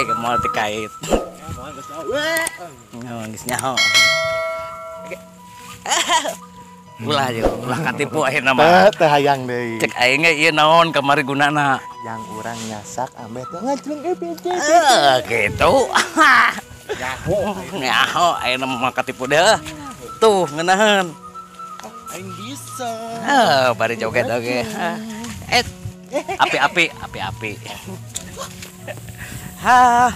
Aing moal dikait. Geus nyaho. Ulah yo, ulah katipu akhirna mah. Teh hayang deui. Cek aing ge ieu naon kamari gunana. Yang urang nyasak ambeh teh ngajleng EPC. Gitu. Nyaho, nyaho ayeuna mah katipu deh. Tuh ngeunaheun. Aing bisa. Bari joget oge. Api-api, api-api. Ha.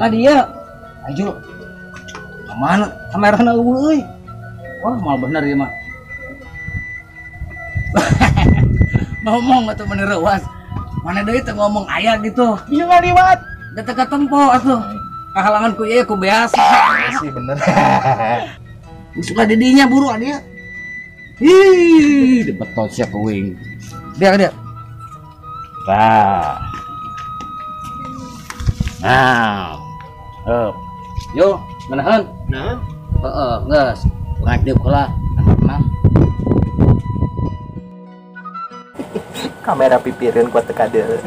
Lah dia, ayo kemana? Kamerana eueuh euy. Wah, mal bener ieu mah. Ngomong atuh bener euas. Mana deui teh ngomong aya gitu. Ieu ngaliwat. Da teu katempo atuh. Kahalangan ku ieu ku beas. Sih bener. Geus ulah di dinya buru dia. Ih, dibetot sia kuing. Dia dia. Tah. Nah. Yo, menahan. Nah. Heeh, geus. Naik deui heula. Tenang. Kamera pipireun kuat teu kadeul.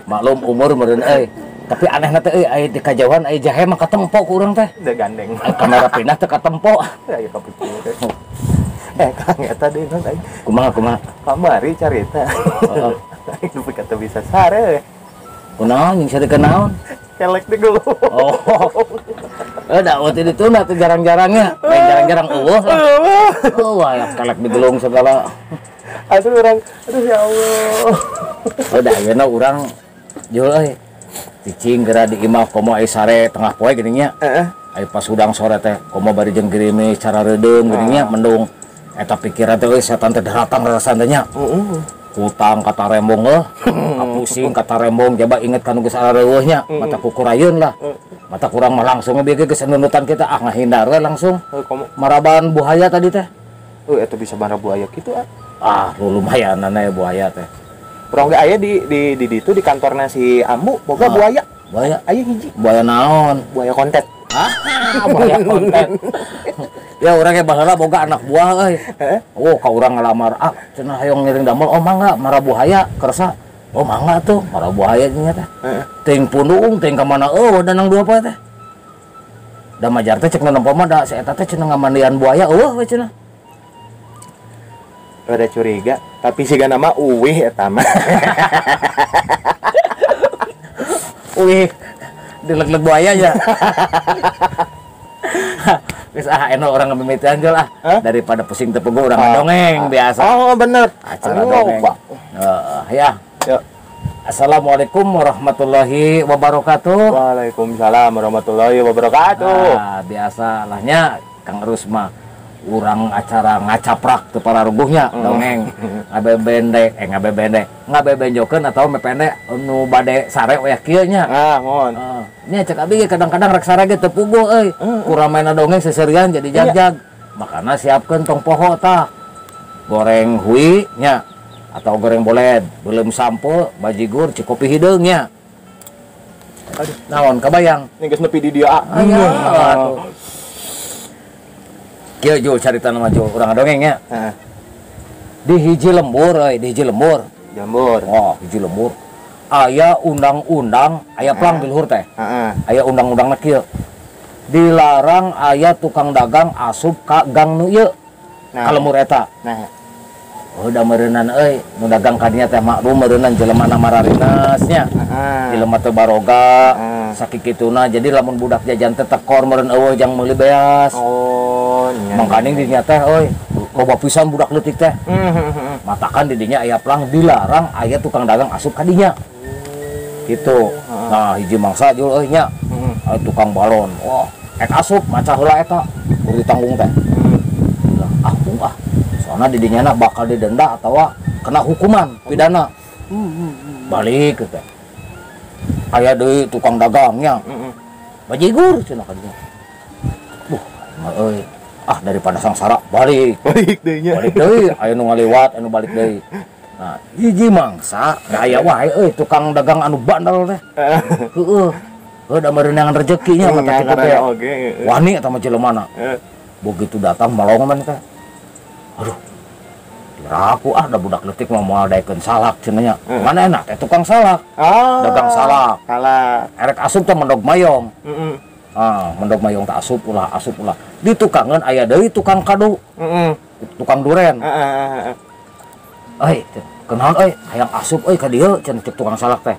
Maklum umur meureun euy. Tapi anehna teh euy aya di kajauhan aya jahe mah katempo ku urang teh. Teu gandeng. Kamera pindah teu katempo. Aya kapipireun. Kang eta deui naon aing. Kumaha kumaha? Kamari carita. Heeh. Aing nepi ka teu bisa sare. Kunaon jeung sare kenaon? Kelek di geuleuh. Oh. Da waktu itu ditunda tuh jarang-jarangnya. Lain jarang-jarang eueuh lah. Oh, wah, kelek di gelung segala. Aduh urang, aduh ya Allah. Udah ayeuna urang jul euy. Cicing geura di imah komo ai sare tengah poe geuning nya. Heeh. Ai pas hudang sore teh komo bari jeung gerimis cara reudeung geuning nya mendung. Eta pikiran teh euy setan teh datang rasana teh nya. Heeh. Hutang kata rembong euh, kapusing kata rembong, jaba inget kanu geus areueuh nya, mata kukurayeun lah. Mata kurang mah langsung bieu geus nunutan kita ah ngahindar we langsung. Maraban buaya tadi teh. Eta bisa marah buaya kitu ah. Ah, lu lumayan aya buaya teh. Urang ge aya di ditu di kantorna si Ambu boga buaya. Buaya aya hiji. Buaya naon? Buaya kontet. Ah, buaya kontet. Ya urang ge baheula boga anak buah euy. Oh, ka urang ngalamar ah cenah hayang ngiring damel oh mangga mara buaya kersa. Oh mangga tuh mara buaya nya teh. Teuing pundung teuing ka mana eueuh danang dua poe teh. Da majar teh cek nempo mah da si eta teh cenah ngamandian buaya eueuh we cenah. Rada curiga, tapi siga nama uwih eta mah. Uwih dileg-leg buaya ya. Geus ah eno urang ngamimitian jol ah. Daripada pusing teu puguh urang dongeng biasa. Oh bener. Acara dongeng. Heeh ya. Yuk. Assalamualaikum warahmatullahi wabarakatuh. Waalaikumsalam warahmatullahi wabarakatuh. Nah, biasalahnya Kang Erus mah urang acara ngacaprak teu pararuguhnya dongeng ngabebendek ngabebenjokeun atawa mependek nu bade sare wayah kieu nya. Ah, mohon. Nya cek abi ge kadang-kadang rek sare ge teu puguh euy. Kurang maena dongeng seserian jadi jag-jag. Makana siapkeun tong poho tah. Goreng hui nya atau goreng boled, beuleum sampo, bajigur, cikopi hideung nya. Aduh, naon kabayang? Ini geus nepi di dieu ah. Aya atuh. Kieu Jul carita nama Jul urang ngadongeng nya. Heeh. Di hiji lembur euy, di hiji lembur. Lembur. Oh, hiji lembur. Aya undang-undang, aya plang di luhur teh. Heeh. Aya undang-undangna kieu. Dilarang aya tukang dagang asup ka gang nu ieu. Nah. Ka lembur eta. Nah. Oh, da meureunnan euy, nu dagang ka dinya teh maklum meureunnan jelema na mararinas nya. Heeh. Jelema teu baroga, sakikituna. Jadi lamun budak jajan teh tekor meureun eueuh jang meuli beas. Oh, nya. Mangkaning di dinya teh euy, loba pisan budak leutik teh. Matakan di dinya aya plang dilarang aya tukang dagang asup ka dinya. Gitu. Nah, hiji mangsa Jul euy nya. Aya tukang balon. Wah, ek asup maca heula eta. Kudu ditanggung teh. Bilang, ah, bung ah. Soalna di dinya bakal didenda atawa kena hukuman pidana. Balik teh. Aya deui tukang dagangnya. Bajigur cenah ka dinya. Buh, euy. Ah, daripada sangsara balik. Balik deui nya. Balik deui, aya nu ngaliwat, anu balik deui. Nah, hiji mangsa da aya wae euy tukang dagang anu bandel teh. Heeh. Heuh da meureunangan rezeki nya mata kitu teh. Wani eta mah jelemana. Begitu datang melong man teh. Aduh. Diraku ah da budak leutik mah moal daekeun salak cenah nya. Mana enak teh tukang salak. Dagang salak. Salak. Erek asup teh mendog mayong. Ah, mendog mayong teh asup ulah, asup ulah. Di tukangan aya deui tukang kadu. Tukang duren. Euy, kunaon euy, hayang asup euy ka dieu cenah cek tukang salak teh.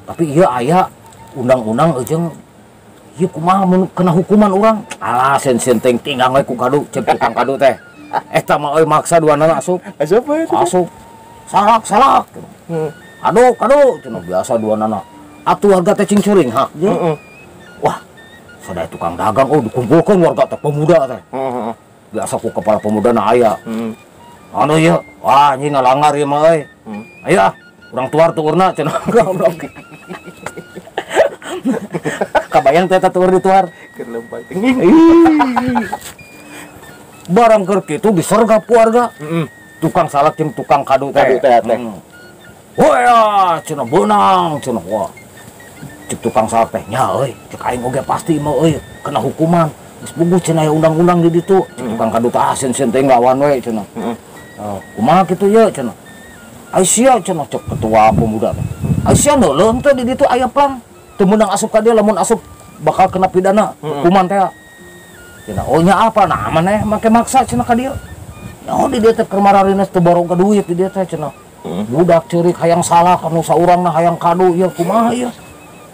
Tapi ieu aya undang-undang jeung ieu kumaha mun kena hukuman urang. Alah, sen-sen teh tinggang we ku kadu cek tukang kadu teh. Eta mah euy maksa duanana asup. Asup we. Asup. Salak, salak. Aduk, aduk cenah biasa duanana. Atuh warga teh cing curing hak jeung. Wah, sadaya tukang dagang oh dikumpulkeun warga teh pemuda teh. Biasa ku kepala pemuda na aya. Anu ieu, wah anjing ngalanggar ieu mah euy. Ayo ah, urang tuar tuurna cenah goblok. Kabayang teh eta tuur dituar. Keur leumpang tenging. Barang keur kitu disergap warga. Tukang salak jeung tukang kadu teh. Kadu teh. Wah, cenah beunang cenah wah. Cek tukang salak teh nya euy, cek aing oge pasti mah euy kena hukuman. Geus puguh cenah aya undang-undang di ditu. Cek tukang kadu teh ah sen-sen teh nglawan we cenah. Kumaha kitu ye cenah. Ai sia cenah cek ketua pemuda teh. Ai sia neuleun teh di ditu aya plang. Teu meunang asup ka dieu lamun asup bakal kena pidana hukuman teh. Cenah oh nya apa nah maneh make maksa cenah ka dieu. Nya di dieu teh keur mararinas teu baroga duit di dieu teh cenah. Budak ceurik hayang salah kanu saurangna hayang kadu ieu kumaha ieu.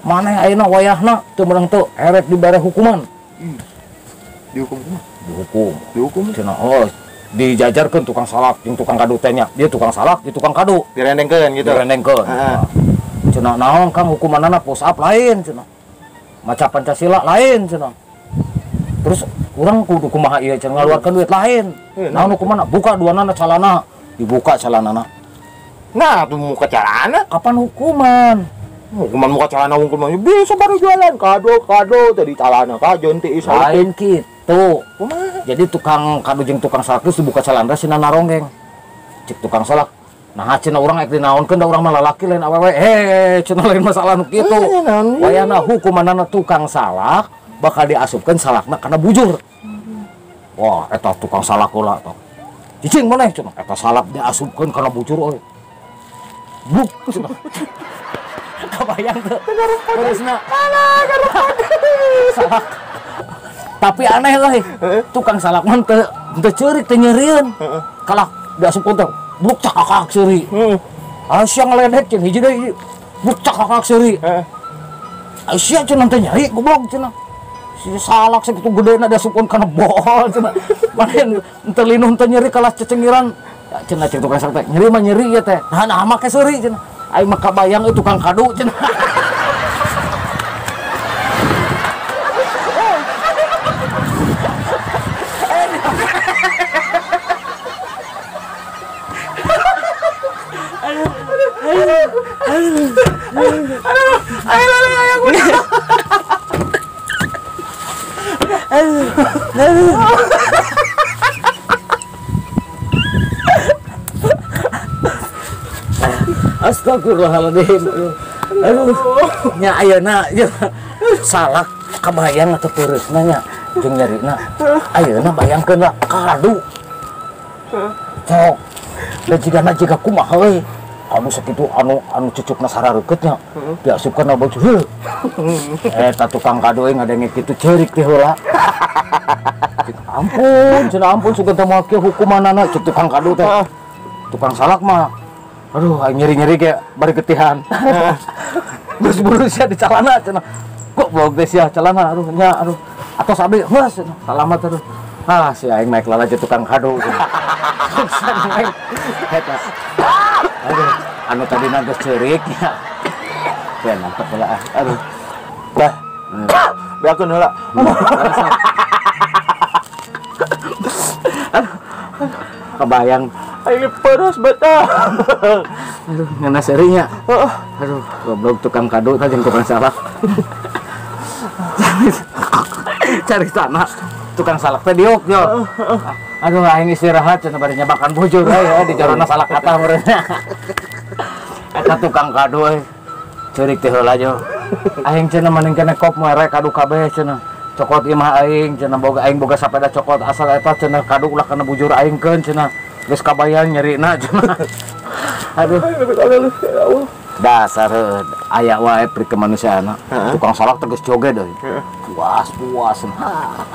Maneh ayeuna wayahna teu meunang teu erek dibere hukuman. Dihukum kumaha? Dihukum. Dihukum cenah oh dijajarkeun tukang salak jeung tukang kadu teh nya. Dia tukang salak, dia tukang kadu. Direndengkeun gitu. Direndengkeun. Cenah naon Kang hukumanana push up lain cenah. Maca Pancasila lain cenah. Terus urang kudu kumaha ieu cenah ngaluarkeun duit lain. Naon hukumanna? Buka duanana calana. Dibuka calanana. Nah, tuh muka calana. Kapan hukuman? Hukuman muka calana hukuman bisa baru jualan kado-kado tadi calana kajon ti lain kitu. Kumaha? Jadi tukang kadu jeung tukang salak geus dibuka calana sina naronggeng. Cek tukang salak. Nah, cenah urang ek dinaonkeun da urang mah lalaki lain awewe. Eh, cenah lain masalah nu kitu. Wayahna hukumanana tukang salak bakal diasupkeun salakna kana bujur. Wah, eta tukang salak heula tah. Cicing maneh cenah eta salak diasupkeun kana bujur euy. Buk cenah. Kabayang tuh. Terusna. Salak. Tapi aneh euy. Tukang salak mah teu ceurik teu nyerieun. Kalah diasupkeun teh buk cakakak seuri. Asia ngeledek cenah hiji deui. Buk cakakak seuri. Asia cenah teh nyeri goblok cenah. Si salak sakitu gedena diasupkeun kana bol cenah. Maneh teu linuh teu nyeri kalah cecengiran. Cenah cek tukang salak teh nyeri mah nyeri ieu teh. Nah, nah make seuri cenah. Aing mah kabayang euy tukang kadu cenah. Astagfirullahaladzim. Aduh, nya ayeuna salak kabayang atau peureusna nya. Jeung nyerina. Ayeuna bayangkeun lah kadu. Cok. Da jigana jiga kumaha euy. Anu sakitu anu anu cucukna sarareukeut nya. Diasupkeun na baju. Heuh. Eta tukang kadu euy ngadenge kitu ceurik teh heula. Ampun, cenah ampun sugan teh moal kieu hukumanana cek tukang kadu teh. Tukang salak mah aduh aing nyeri-nyeri ge bari getihan. Geus buru sia di calana cenah. Goblok teh sia calana aduh nya aduh. Atos abdi geus cenah salamat aduh. Ah si aing naik lalajo tukang kadu. Eta. Aduh, anu tadina geus ceurik nya. Teh mantep heula ah. Aduh. Dah. Beakeun heula. Aduh. Kebayang aing peres betah. Aduh, ngena serinya. Aduh, goblok tukang kado tah jeung tukang salak. Cari tanah. Tukang salak teh diuk yo. Aduh, aing istirahat cenah bari nyabakan bujur euy di jarona salak atah meureun. Eta tukang kado euy. Ceurik teh heula jo. Aing cenah mending kene kop mere kado kabeh cenah. Cokot imah aing cenah boga aing boga sapeda cokot asal eta cenah kado ulah kana bujur aing keun cenah. Geus kabayang nyerina cenah. Aduh. Dasar aya wae pri kemanusiaanna. Tukang salak teh geus joget euy. Puas puas.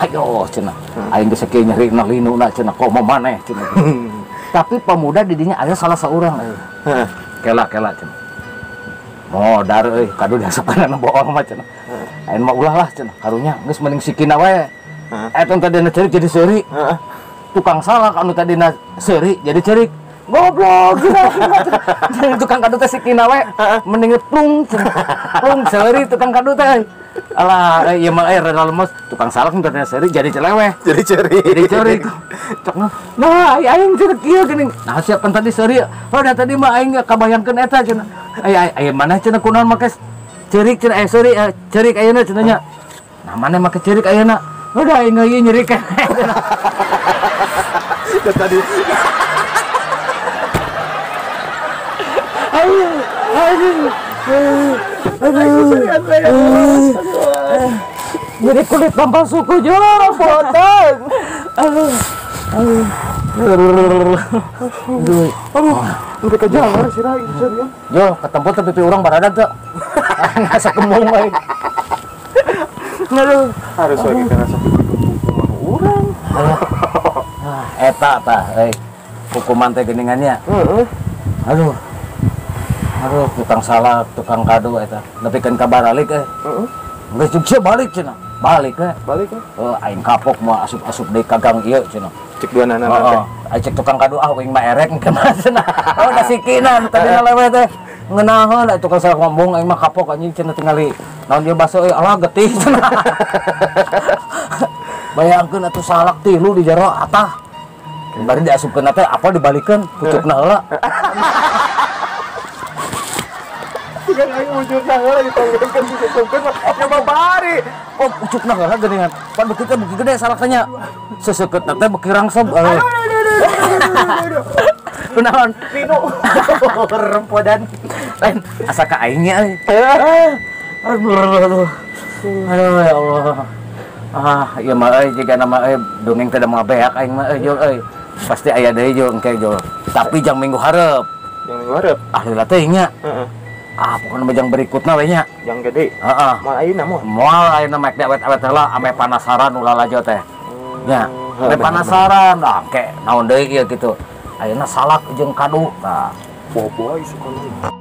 Ayo cenah. Aing geus sakieu nyerina linuna cenah komo maneh cenah. Tapi pemuda di dinya aya salah saurang euy. Kela-kela cenah. Modar euy kadu diasupkeun anu bohong mah cenah. Aing mah ulah lah cenah karunya geus mending sikina wae. Eta tadina ceurik jadi seuri. Tukang salak anu tadina seuri jadi ceurik. Goblok jadi tukang kadu teh sikina we mending plung plung seuri tukang kadu teh. Alah ieu mah rada lemes tukang salak nu tadina seuri jadi celeweh. Jadi ceurik. Jadi ceurik. Cok nah aing ceurik kieu geuning. Nah siapkan tadi seuri. Oh da tadi mah aing kabayangkeun eta cenah. Aya aya mana cenah kunaon make ceurik cenah seuri ceurik ayeuna cenah nya. Nah mana make ceurik ayeuna. Udah aing ieu nyeri kan. Tadi aduh, aduh, jadi kulit tampal suku jorok potong. Aduh, aduh, aduh, aduh, mereka jangan sih rai, serius. Jo, ketemu tapi orang berada tuh, nggak kembung lagi. Aduh, harus lagi karena sakit hukuman orang. Eta tah, hukuman teh geningannya. Aduh. Aduh, tukang salak, tukang kado eta. Nepikeun ka baralik euy. Heeh. Geus jeung balik cenah. Balik we. Balik we. Heuh, aing kapok moal asup-asup deui ka gang ieu cenah. Cek duanana teh. Heeh. Aing cek tukang kado ah aing mah erek engke mah cenah. Oh, da sikina nu tadina lewe teh. Ngeunaheun da tukang salak ngomong aing mah kapok anjing cenah tingali. Naon ieu baso euy, alah getih cenah. Bayangkeun atuh salak tilu di jero atah. Bari diasupkeun teh apa dibalikeun pucukna heula. Kan aing wujudna heula ditongkeun ditongkeun nyoba bari. Oh, pucukna heula geuningan. Pan beuki teh beuki gede salaknya. Seseukeutna teh beuki rangsep. Aduh. Kunaon? Linu. Rempodan. Lain asa ka aing nya euy. Aduh, aduh. Aduh ya Allah. Ah, ieu mah euy jiga nama euy dongeng teh da moal beak aing mah euy jol euy. Pasti aya deui jol engke jol. Tapi jang minggu hareup. Jang minggu hareup. Ah lila teuing nya. Heeh. Ah, pokoknya mah jang berikutna we nya. Jang gede. Heeh. Moal ayeuna moal. Moal ayeuna mah awet-awet heula ame panasaran ulah lalajo teh. Nya, ame panasaran ah engke naon deui ieu kitu. Ayeuna salak jeung kadu tah. Boboy suka.